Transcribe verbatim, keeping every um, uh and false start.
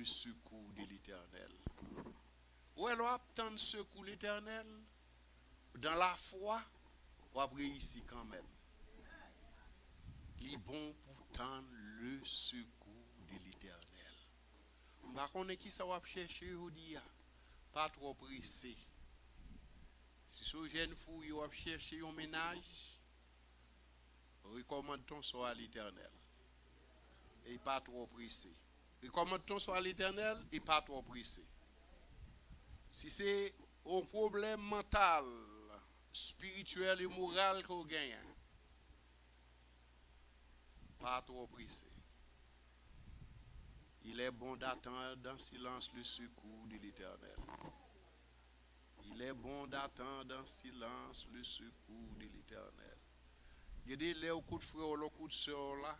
secours de l'Éternel. Ou wè, lè w ap tann sekou Letènèl, dans la foi, w ap reyisi kanmenm. Li bon pou tann le secours de l'Éternel. M pa konnen ki sa w ap chèche jodi a. Pa twò prese. Si se yon jèn fou w ap chèche yon mennaj, recommande ton sort à l'Éternel. E pa twò prese. Recommande ton sort à l'Éternel e pa twò prese. Si se yon pwoblèm mantal, espirityèl e moral ke w genyen, pa twò prese. Il est bon d'attendre en silence le secours de l'Éternel. Il est bon d'attendre en silence le secours de l'Éternel. Gen de lè ou kout frè w la, ou kout sè w la,